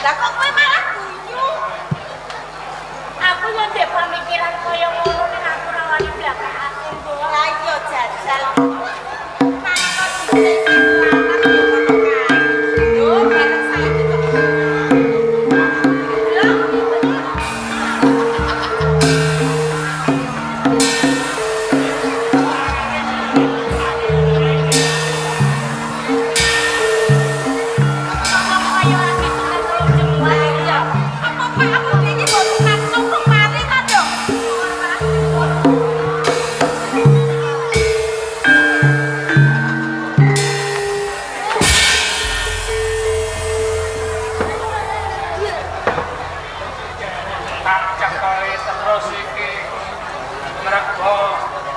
Lah kok kowe malah guyu? Aku yo ndek pamikiran kaya ngono ning aku ora wani blakakake, Mbok. Lah iya jajal. Nang kok dhisik lanang yo ngono kae. Yo bareng saiki kok. Lho, Kok kaya lagi sunat telung jembar. Lah iya. Apa Pak aku iki mbok sunat rung mari ta, Dok? Tak cekeli terus iki. Mergo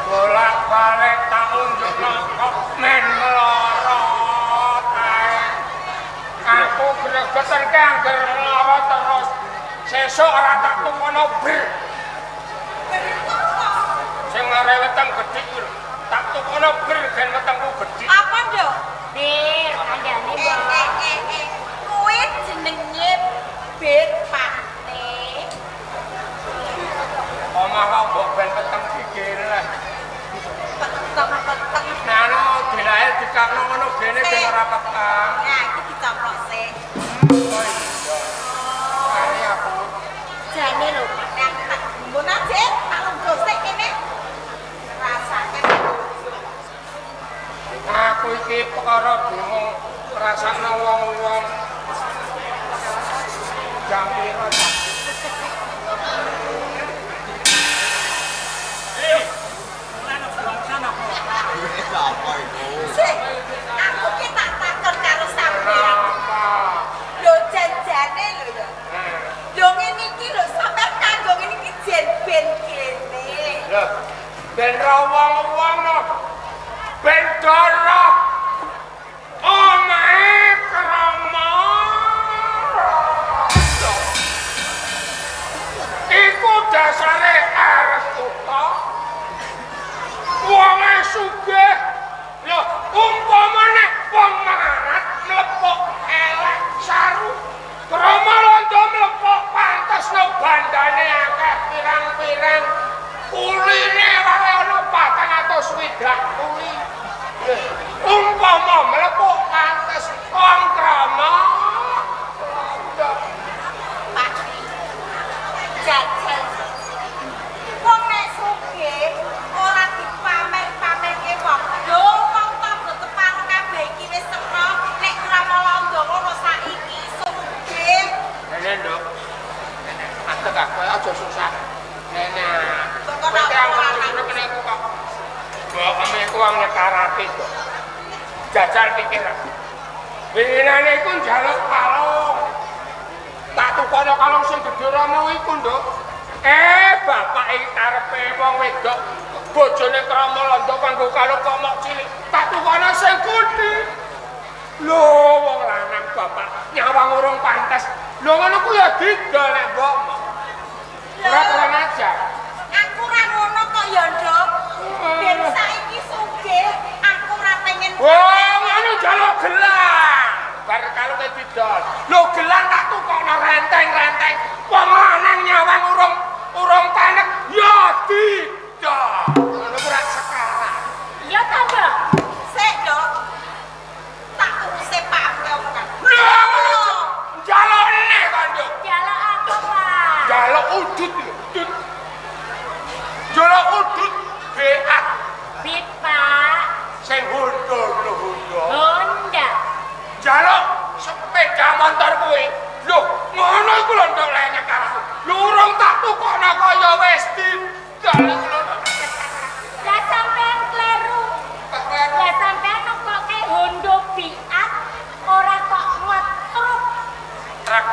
bolak-balik tak unjukno kok men melorot ae. Aku gregeten ki angger melorot terus. Sesuk ora tak tukono bir. Sing lare weteng gedhi kuwi lho. Tak tukono bir ben wetengku gedhi. Apa, Dok? Bir, kandhane, Eh Mbok. eh eh eh. Kuwi jenenge bir Pakne. Omah kok mbok ben weteng gigir lah. Peteng-peteng. Nah, no, dilae dikakno ngono gene ben ora peteng. Nah, iki dicoplok sik. Oh iya. Kali aku. Jane lho, Pak. Nek tak gumun aja, tak lungguh sik kene. Rasake. Aku iki perkara bingung ngrasakno wong-wong. Jam piro ta? Sik, aku ki tak takon karo sampean. Kenapa? Lho janjane lho ya. Lho ngene iki lho sampean kanggo ngene iki jen ben kene. Lho, ben ra wong-wong lho. Ben doro. Omahe krama. Iku dasare arep kutha. Wonge sugih. Lho, umpamane wong melarat mlepuk elek saru. Krama londo mlepuk pantes no bandane akeh pirang-pirang. Kuline wae ana 460 kuli. Lho, umpama mlepuk pantes wong krama londo. Pak. Jajal. Wong nek sugih ora dipamer-pamerke wong. Lho wong tangga teparo kabeh iki wis ero nek krama londo ngono saiki sugih. Nene, Nduk. Nene, adek aku aja susah. Nene. Kok Kowe ora ki ora kene aku kok. Mbok eme iku wong nyekarake kok. Jajal pikiran. Winginane iku njaluk kalung. Tak tukono kalung sing gedhe romo iku, Nduk. Eh, bapak iki karepe wong wedok bojone krama londo kanggo kalung kok mok cilik. Tak tukono sing gedhe. Lho, wong lanang bapak nyawang urung pantes. Lho ngono ku ya didol nek mbokmu. Ora kurang ajar. Aku ora ngono kok ya, Nduk. Ben saiki sugih, aku ora pengen. Wah, ngono njaluk gelang. Bar kalunge didol. Lho gelang tak tukokno renteng-renteng. Wong lanang nyawang urung urung panek ya didol. Ngono ku ora sekarang. Iya ta, Mbok? Sik, Nduk. Tak uruse Pak aku omongan. Lho ngono njaluk neh kok, Nduk. Jaluk apa, Pak? Njaluk udut lho, udut. Njaluk udut beat Bit, Pak. sing Honda lho Honda. Honda. Njaluk sepeda motor kuwi. Lho, ngono iku lho nduk lenyek aku. Lho urung tak tukokno kaya wis didol iku lho. Lah sampean kleru. Lah sampean nukoke Honda Beat ora kok ngetruk. Truk.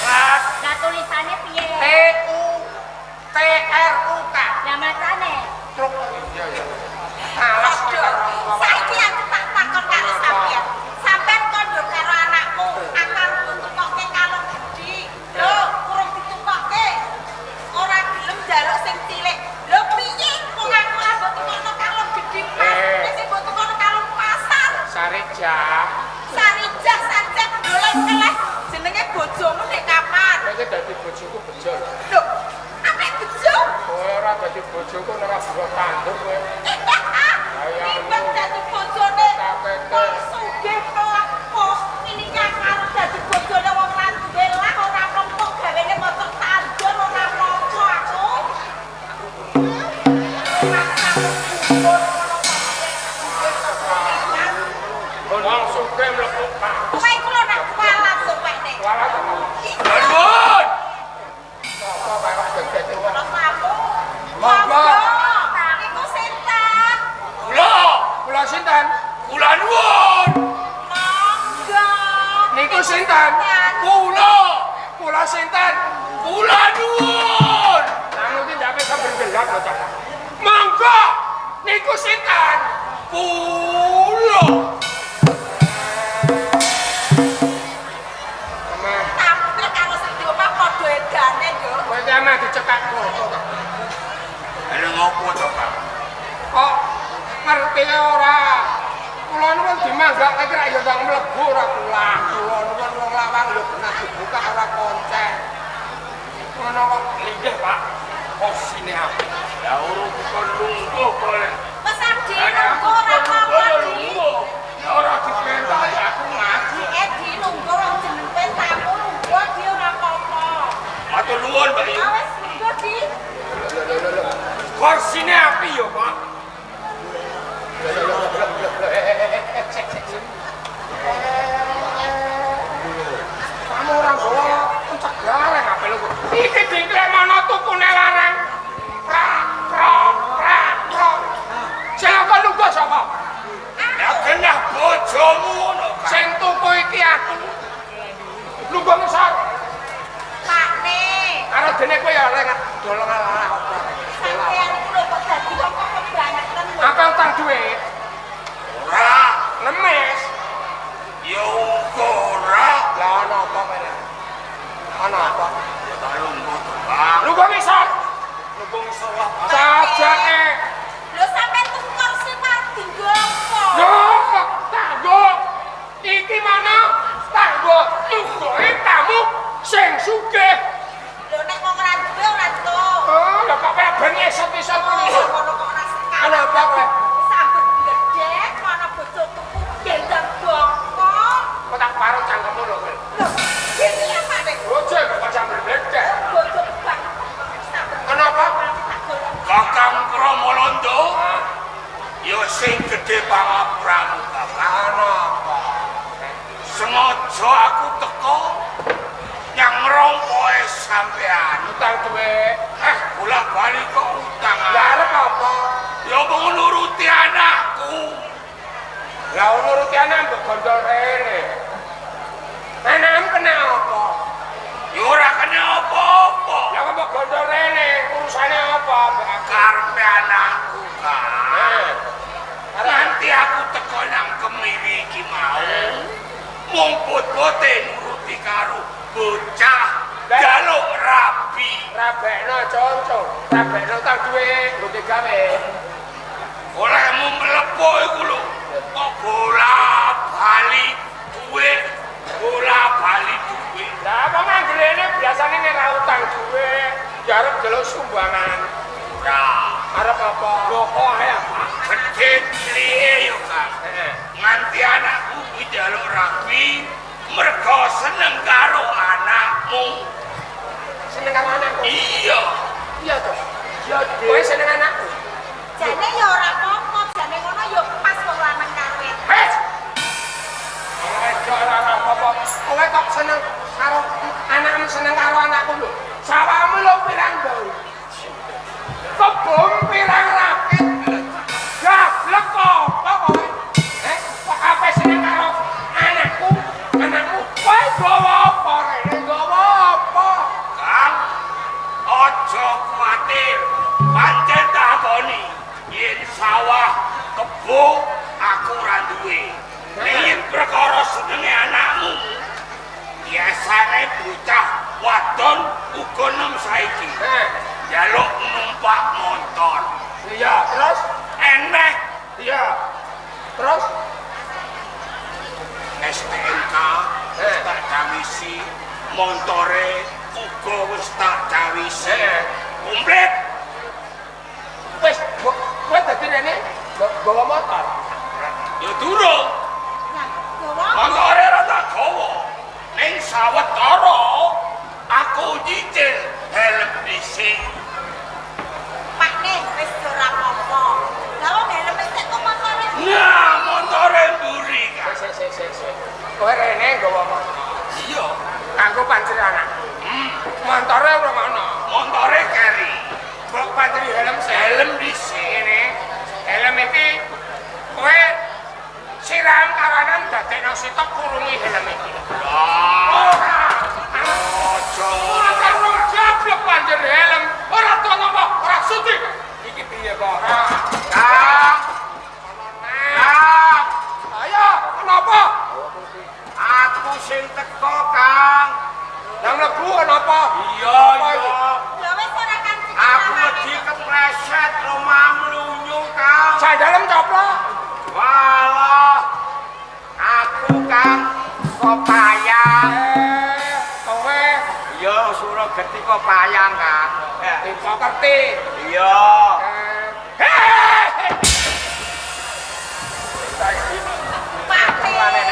Truk Lah tulisannya piye? T U T R U K. Lah macane. Truk. Iya ya. Alas Nduk, saiki aku tak takon karo sampean. Sampean kondo karo anakmu, aku arep tukoke kalung gedhi. Lho, urung ditukoke. Ora gelem njaluk sing cilik. Lho piye wong aku ora mbok tukokno kalung gedhi pas, Eh. wis mbok tukokno kalung pasar. Sarijah. Sarijah saja golek keleh jenenge bojo dadi bojoku bejo. Lho, apik bejo? Kowe ora dadi bojoku ora buruh tandur kowe. Timbang dadi bojone wong sugih kelakon ngene iki karo dadi bojone wong ra duwe lah ora mempuk gawene mocok tandur ora apa aku. Wong sugih mlebu pak. Kowe iku lho nak kualat lho pekne. Kualat apa? Nuwun. Apa kok gegek wong. Rasamu. Monggo. Iku sinten? Kula, Kula sinten? kula nuwun. Monggo. Niku sinten? Kula, Kula sinten? kula nuwun. Nang iki ndake sambil gelap lho cah. Monggo. Niku sinten? Kula. Omah, Tamune karo sing di omah padha edane, Nduk. kowe iki amah dicekak foto to. Lha ngopo to, Kang? Kok ngerti ora? Kula nuwun dimanggake kira ya ndang mlebu ora kula. Kula nuwun wong lawang lho genah dibuka ora koncen. Ngono kok Linggih, Pak. Posine aku. Ya urung kon lungguh kok. Wes Adi nunggu ora apa-apa, Di. Ya ora diperintah ya aku maju. Di nunggu wong jeneng kowe tamu nunggu Di ora apa-apa. Matur nuwun, Mbak Yu. Ah wes nunggu Di. Korsine api ya, Pak. Kamu ora nggawa pencegahan apa lho kok. Iki dingklek mana tukune larang. Prak prok prak prok. Sing kok nunggu sapa? Ya genah bojomu ngono, Kang. Sing tuku iki aku. Nunggu ngisor. Pakne. Karo dene kowe ya oleh dolong alah. Sampeyan iku lho kok dadi wong kok kebangetan lho. Apa utang duit? Ora, Lemes. ya uga ora. Lah ana apa kene? Ana apa? Ya tak lungguh to, Pak. Nunggu ngisor. Lungguh ngisor wae, Pak. Sajake. Lho sampeyan tuku kursi malah dinggo apa? Lho, tanggo. Iki mana? Tanggo nunggoe tamu sing sugih. Lho nek wong ora duwe ora entuk. Oh, lho kok kaya ben esot-esot Oh, kuwi. kono kok ora sekali. Ana apa kowe? Sambet bledek, ana bojo tuku gendang bongkok. Kok tak parut cangkemmu lho kowe. Lho, ini apa nek? Bojo kok sambil bledek. Bojo bang. Sambet. Ana apa? Tak golek. Kakang Kromo Londo, ya sing gedhe pangapuramu, Kakang. Ana apa? Sengaja aku teko yang ngerompoke sampean. Utang duwe. Bola bali kok utang. Lah arep apa? Ya mung nuruti anakku. Lah nuruti anak mbok gondol rene. Anakmu kena apa? Ya ora kena apa-apa. Lah kok mbok gondol rene, urusane apa mbek aku? Karepe anakku, Kang. Nah, Nanti aku teko nang Kemiri iki mau. Mung bot-bote nuruti karo bocah jaluk rabi. Rabekno conco, rabekno utang duwe, nggo gawe. Olehmu mlebu iku lho. Kok bola bali duwe, bola bali duwe. Lah apa manggrene biasane nek ra utang duwe, ya arep njaluk sumbangan. Ora. Arep apa? Lho kok ae, Pak. Gedhe cilike yo, Kang. Heeh. Nganti anakku kuwi njaluk rabi mergo seneng karo anakmu. Seneng karo anakku. Iya. Iya to. Iya, kowe seneng anakku. Jane ya ora apa-apa, jane ngono ya pas wong lanang karo wedok. Wes. Kowe ora apa-apa. Kowe kok seneng karo anakmu seneng karo anakku lho. Sawahmu lho pirang bau. Kebon pirang rakit. Gablek apa kowe? Kok ape seneng karo anakku? Anakmu kowe gawa apa rene? Gawa apa? Kang, aja kuwatir. Pancen takoni yen sawah kebo aku ora duwe. Ning yen perkara senenge anakmu, biasane bocah wadon uga nem saiki. Njaluk numpak motor. Iya, terus? Enek. Iya. Terus? STNK tak cawisi montore uga wis tak cawisi. Komplit. Wis, kowe dadi rene bawa motor. Ya durung. Lah, gawa. Montore ora tak gawa. Ning sawetara aku nyicil helm dhisik. Pakne wis ora apa-apa. Lah wong helm sik kok montore. Nah, montore mburi, Kang. Sik sik sik sik. Kowe rene nggawa motor. Iya, Kanggo pancen anak. Montore ora ana. Montore keri. Mbok pancen helm sik. Helm dhisik. Ngene. Helm iki kowe siram karanan dadekno sitok kurungi helm iki. Lah, Ora. aja. Ora karo jablek pancen helm. Ora tono apa, ora suci. Iki piye kok ora? Kang, Ono neh. Kang, Ayo, kenapa? aku sing teko, Kang. Nang mlebu kenapa? Iya, iya. Lah wis ora kancing. Aku wedi kepleset rumah mlunyu, Kang. Sandalem coplok. Walah. Aku, Kang, kok payang. Kowe Iya, Surogeti kok payang, Kang. tipe kerti. Iya. Hei! Pakne.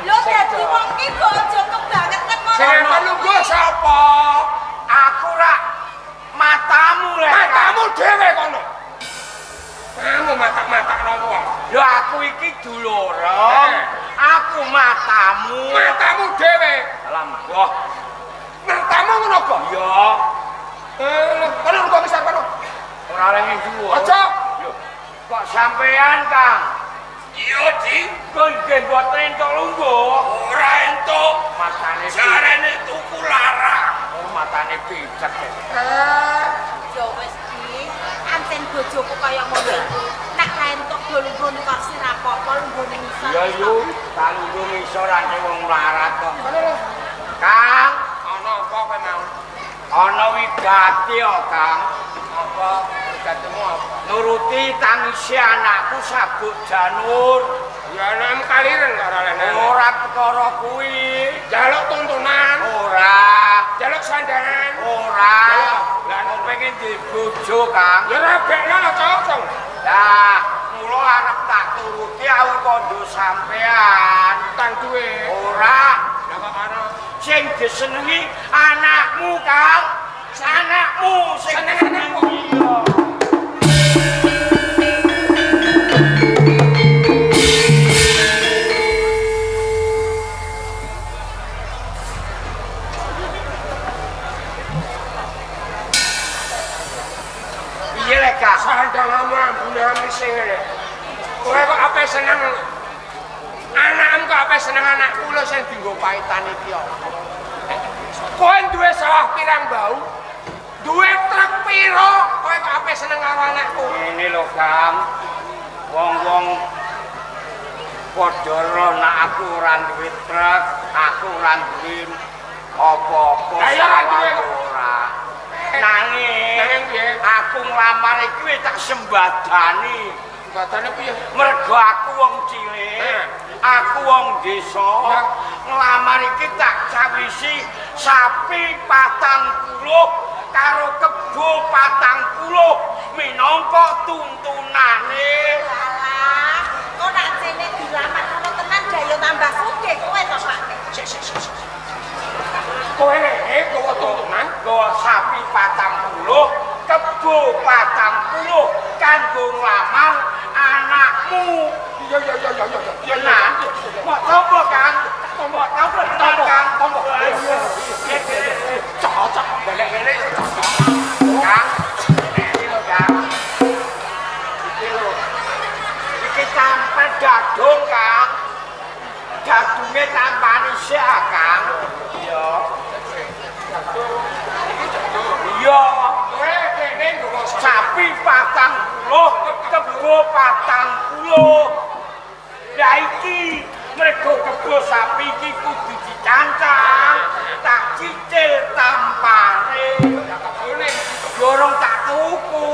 Lho dadi wong ki kok aja kebangetan ngono. Sing ngangkon lungguh sapa? Aku rak matamu lek. Kang. Matamu dhewe kono. Kamu matak-matakno wong. Lho aku iki dulurem. Aku matamu. Matamu dhewe. Alah mbah. Matamu ngono kok. Iya. Kono lungguh ngisor kono. Ora oleh dhuwur. Aja. Lho, kok sampean, Kang? Iya, Di. Kok nggih mboten entuk lungguh? Ora entuk. Matane jarene tuku larang. Oh, matane picek. Ya wis Di, anten bojoku kaya ngono iku. Nek ra entuk do lungguh ning kursi ra apa-apa, lungguh ning ngisor. Iya, yu, tak lungguh ngisor ane wong melarat kok. Kono lho. Kang, Ana apa kowe mau? ana wigati ya, Kang. Apa wigatimu apa? Nuruti tangisi anakku sabuk janur. Ya anak kaliren kok ora lene. Ora perkara kuwi. Jaluk tuntunan, Ora. jaluk sandangan. Ora. Lah Lah pengen duwe bojo, Kang. Ya rabekno lho, Cok. Lah, mula arep tak turuti aku kandha sampean. Utang duwe. Ora. Lah kok ana Sing disenengi anakmu, Kang. Anakmu sing Seneng anakku. Iya. Piye lek, Kang? Sandangamu ambune amis sing ngene. Kowe kok ape seneng anakmu kok ape seneng anakku lho sing dienggo paitan iki apa? Kowe duwe sawah pirang bau? Duwe truk piro? Kowe kok ape seneng karo anakku? Ngene lho, Kang. Wong-wong padha ro nek aku ora duwe truk, aku ora duwe apa-apa. Lah ya ora duwe kok. Ora. Nanging Nanging piye? Aku nglamar iki wis tak sembadani. Sembadane piye? Mergo aku wong cilik, aku wong desa, nglamar iki tak cawisi sapi 40 karo kebo 40 minangka tuntunane. Alah, kok nak cene dilamar ngono tenan dayo tambah sugih kowe to, Pak. Sik sik sik. Kowe gawa tuntunan, gawa sapi 40, kebo 40 kanggo nglamar anakmu. Iya iya iya iya iya. Ya nah, mbok tampa, Kang. Mbok tampa, Kang. Tampa. Cocok, balik-balik cocok. Kang. Iki lho, Kang. Iki lho. Iki tampel dadung, Kang. Dadunge tampani sik, Kang. Iya. Iki dadung. Iya. Kowe kene nggawa sapi 40, kebo 40. Lah iki mergo kebo sapi iki kudu dicancang, tak cicil tampare. Kebone Durung tak tuku.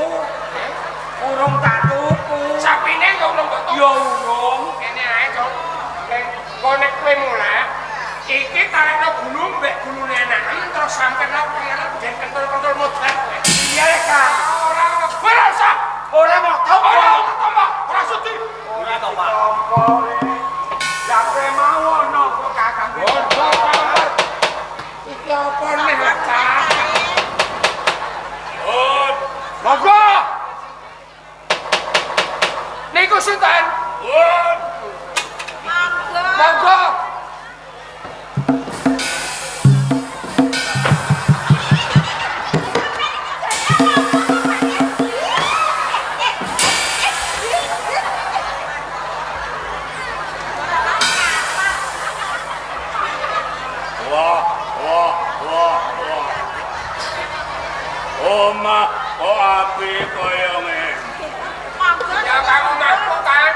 Urung tak tuku. Sapine kok urung mbok tuku. Ya urung. Kene ae, Cuk. Engko nek kowe mulai Iki tarekno gulu mbek gulune anakem terus sampeyan pengen ben kentul-kentul modal kowe. Iya Kang. Ora ora usah. Ora mau tompo. Ora tompo, ora sudi. Ora to, Pak. Tompo. Lah kowe mau ono kok Kakang. Iki apa neh Kang? Oh, monggo. Niku sinten? Monggo. Monggo. Wah, wah, wah, wah. Omah kok apik kaya ngene. Monggo. Ya kang omahku kan.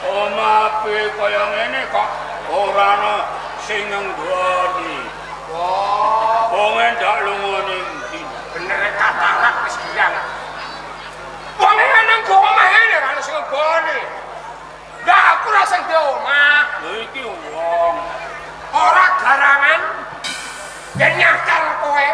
Omah apik kaya ngene kok ora ana sing nggoni. Wah, Wong endak lunga ning ndi? Bener katarak wis girang. Wong nang go omah ngene ora ana sing nggoni. Lah aku ora sing di omah. Lho iki wong. Ora garangan. Yen nyakal kowe.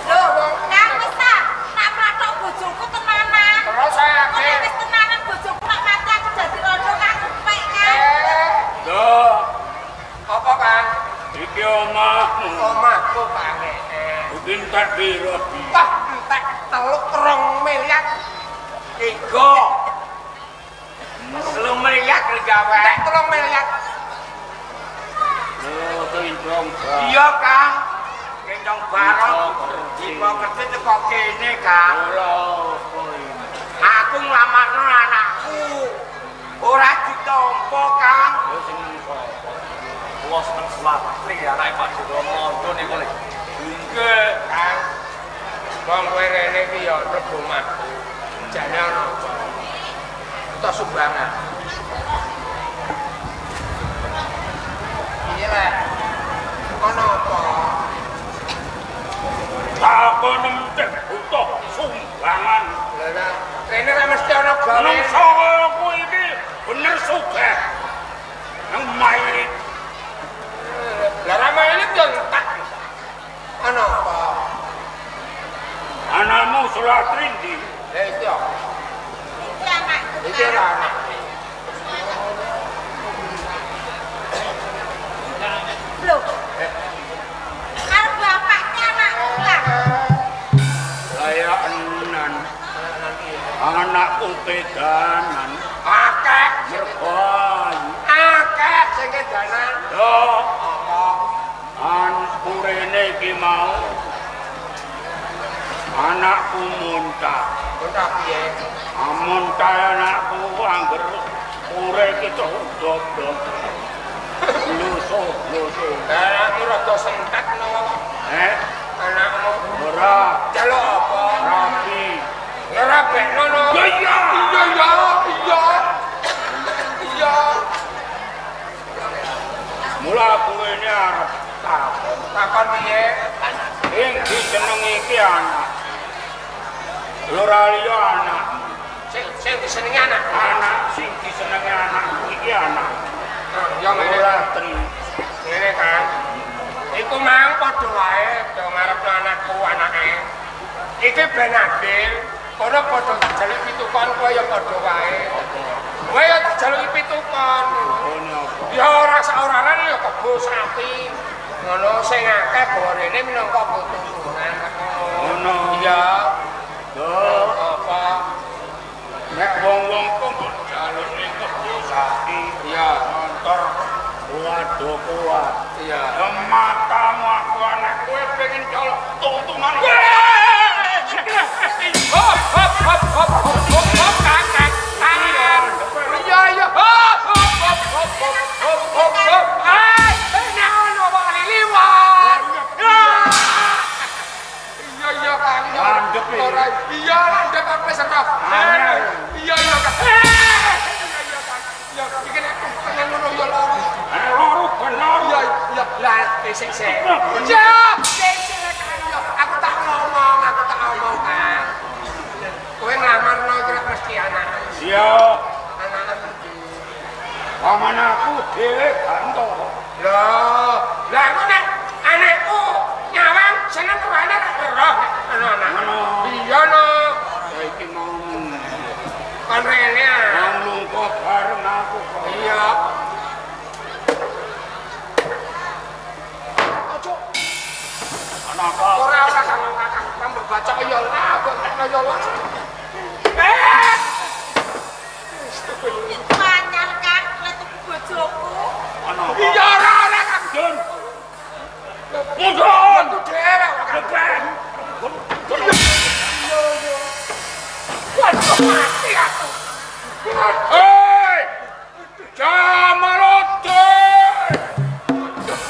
Lho, Kang wis ta, tak pratok bojoku tenanan. Terus saya Kok nek wis tenanan bojoku nak mati aku dadi rondo aku pek Kang. Lho, Apa Kang? Iki omahmu. Omahku Kang. Iki entek piro? Wah, entek 3 miliar. 3. 3 miliar gawe. Entek 3 miliar. Lho, kendong. Iya, Kang. Kendong barong. Dipo kerti teko kene, Kang. Ora. Aku nglamarno anakku. Ora ditampa, Kang. Lho sing nang sapa? Kula seneng Sulatri anake Pak Joko Mondo niku lho. Nggih, Kang. Wong kowe rene iki ya mlebu omahku. Jane ana apa? Entuk sumbangan. Piye lek? Ana apa? Takon entek butuh sumbangan. Lah rene ra mesti ana gawe. Nang aku iki bener sugih. Nang mailit. Lah ra mailit yo entek. Ana apa? Anakmu Sulatri ndi? Lah iki apa? Iki anakku. Iki ora anak. Lho. Arep bapaknya anakku Kang. Layak enan. Anakku kedanan. Akeh mergo ayu. Akeh sing kedanan. Lho, apa? An purene iki mau. Anakku muntah. Muntah piye? Muntah anakku angger pure iki dodol. Lusuh, lusuh. Anakmu rada sentet napa kok? Eh? Anakmu ora. Jaluk apa? Rapi. Ya rabekno no. Iya, iya, iya, iya. Iya. Mula aku ini arep takon. Takon piye? Sing disenengi iki anak. Ora liya anak. Sing disenengi anak. Anak sing disenengi anakku iki anak. Ya ngene ora tri. Ngene Kang. Iku mang padha wae do ngarepno anakku anake. Iki ben adil. Kono padha dijaluki pitukon kowe ya padha wae. Kowe ya tak jaluki pitukon. Ya ora saoranan ya kebo sapi. Ngono sing akeh bawa rene minangka putunan. Ngono. Iya. Lho, apa? Nek wong-wong kok mbok jaluki kebo sapi. Iya. Motor waduh kuat. Iya. Matamu aku anak kowe pengen jaluk tuntunan. Hop hop hop hop hop hop kang kang. Iya iya hop hop hop hop hop hop hop. Ah, nek ono wong liwat. Iya iya Kang. Landhep. Ora iya landhep aku wis ora. Iya iya Kang. Iya iya Kang. Iya iki nek pengen ngono ya loro. Loro bener. Iya iya lah sik sik. Ya sik sik Kang. Aku tak ngomong, aku tak ngomong Kang. Kowe nglamarno iki rek mesti anak. Iya. Anak endi? Paman Aku dhewe ganto. Lho, lah aku nek anakku nyawang seneng karo anak roh ana anak. Iya no. Ya iki mau kon rene ah. Wong lungguh bareng aku kok. Iya. Aja. Ana apa? Ora ora kang kang mbok baca ya lah, kok tekno ya lah. Eh! Anyar Kang, lek tuku bojoku. Ana apa? Iya ora ora Kang. Dun. Mundun. Aku dhewe ora Kang. Depan. Waduh mati aku. Hei! Jamaludin!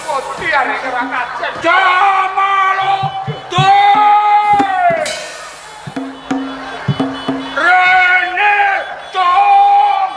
Mati arek ora kajen. Jamaludin! Rene dong!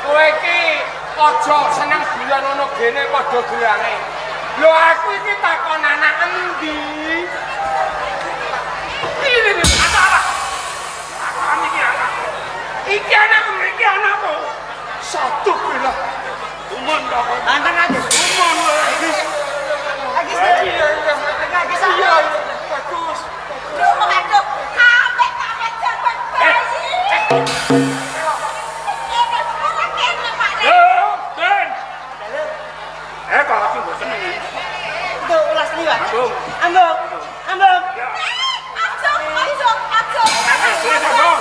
Kowe iki aja seneng guyon ngono gene padha gerange. Lho aku iki takon anak endi? Iki apa? Aku iki anak. Iki anakku, iki anakku. Satu bila. Umun to kowe. Anteng aja. Umun kowe. Agus. Agus. Iya, bagus. Duh, aduh, kabeh-kabeh jaman bayi. Ora kene, Pak. Yo, Den. Eh, kok aku bosen iki. Itu ulas liwat. Ambung. Ambung. Ambung. Aja, aja, aja. Ambung.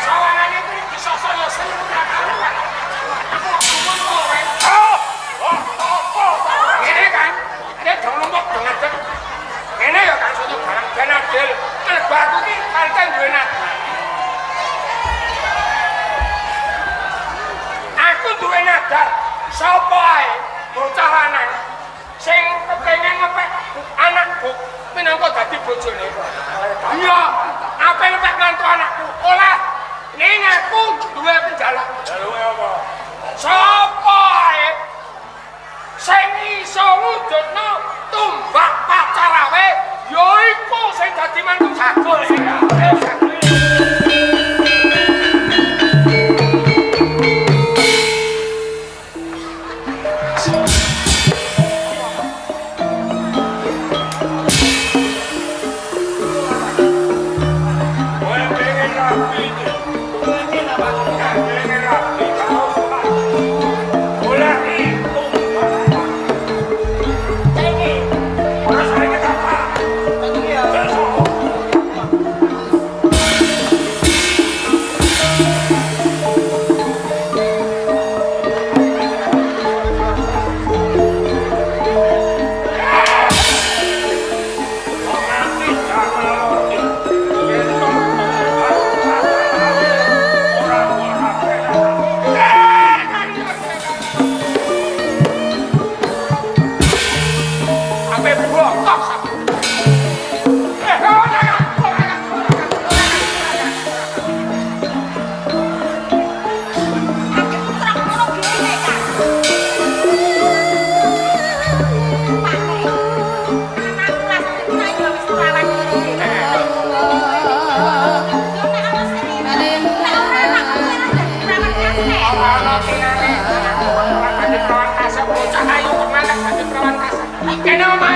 Sawangane iki disosok ya seneng karuan. Aku kok gumun kowe. Ngene kan, nek dong numpuk dong ngadeg. Ngene ya kan soto barang ben adil. Mergo aku iki pancen duwe nadar. Aku duwe nadar. Sapa ae bocah lanang sing kepengin ngepek anakku minangka dadi bojone. Iya, ape ngepek mantu anakku oleh ning aku duwe penjaluk. Jaluke apa? Sapa ae sing iso wujudno tumbak pacarawe ya iku sing dadi mantu jago. Kowe pengen rapi iki. Kene omah.